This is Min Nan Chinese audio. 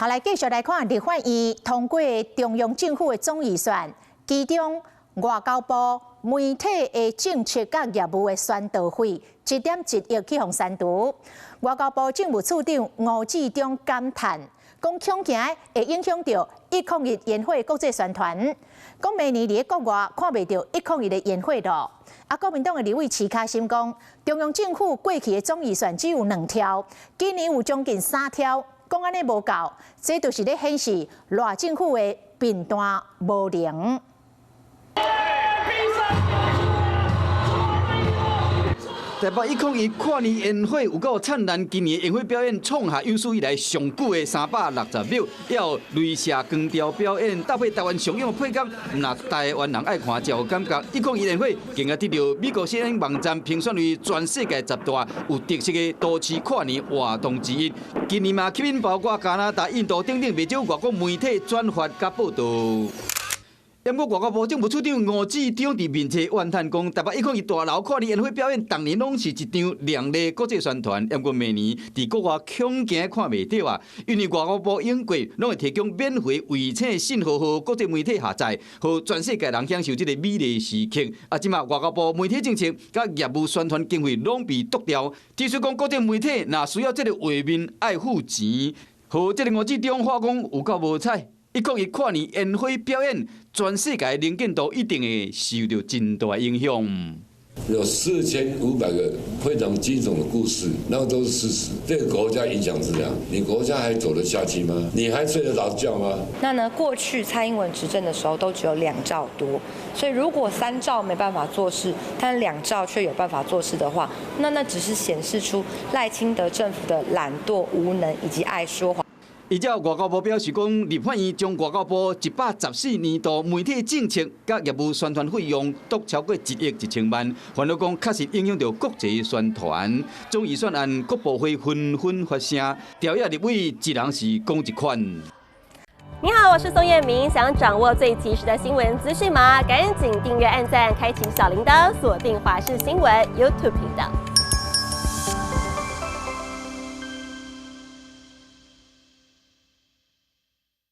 好，來繼續來看立法院通過中央政府的總預算，其中外交部媒體的政策佮業務的宣導費1.1億去予刪除。外交部政務次長吳志中感嘆，講恐驚會影響著101煙火國際宣傳。講明年佇國外看袂著101的煙火囉。啊，國民黨的立委徐卡心講，中央政府過去的總預算只有2兆，今年有將近3兆。講按呢無夠，這就是咧顯示賴政府的貧惰無能。台北101跨年煙火有夠燦爛，今年煙火表演創下有史以來上久的360秒，還有雷射光雕表演，搭配台灣常用的配樂，毋但台灣人愛看才有感覺。101煙火更加得著美國 CNN 網站評選為全世界10大有特色的都市跨年活動之一。今年嘛吸引包括加拿大、印度等等袂少外國媒體轉發佮報導。毋過外交部政務次長吳志中佇面冊怨嘆講，台北101大樓跨年煙火表演，逐年攏是一場亮麗國際宣傳，毋過明年佇國外恐驚看袂著啊！因為外交部永過攏會提供免費衛星信號予國際媒體下載，予全世界人享受這个美麗時刻。啊，這馬外交部媒體政策佮業務宣傳經費攏被剁掉，只是講國際媒體若需要這个畫面，愛付錢，予這个吳志中話講有夠無彩。101跨年煙火表演，全世界能見度一定會受著真大影響。有4500個非常驚悚的故事，那個都是事實。這個國家影響是這樣，你國家還走得下去嗎？你還睡得著覺嗎？那呢？過去蔡英文執政的時候都只有2兆多，所以如果三兆沒辦法做事，但2兆卻有辦法做事的話，那只是顯示出賴清德政府的懶惰、無能以及愛說謊。依照外交部表示講，立法院將外交部114年度媒體政策佮業務宣傳費用剁超過1億1千萬，煩惱講確實影響著國際宣傳。總預算案各部會紛紛發聲，朝野立委一人是講一款。你好，我是宋彥明，想掌握最及時的新聞資訊嗎？趕緊訂閱、按讚、開啟小鈴鐺，鎖定華視新聞 YouTube 頻道。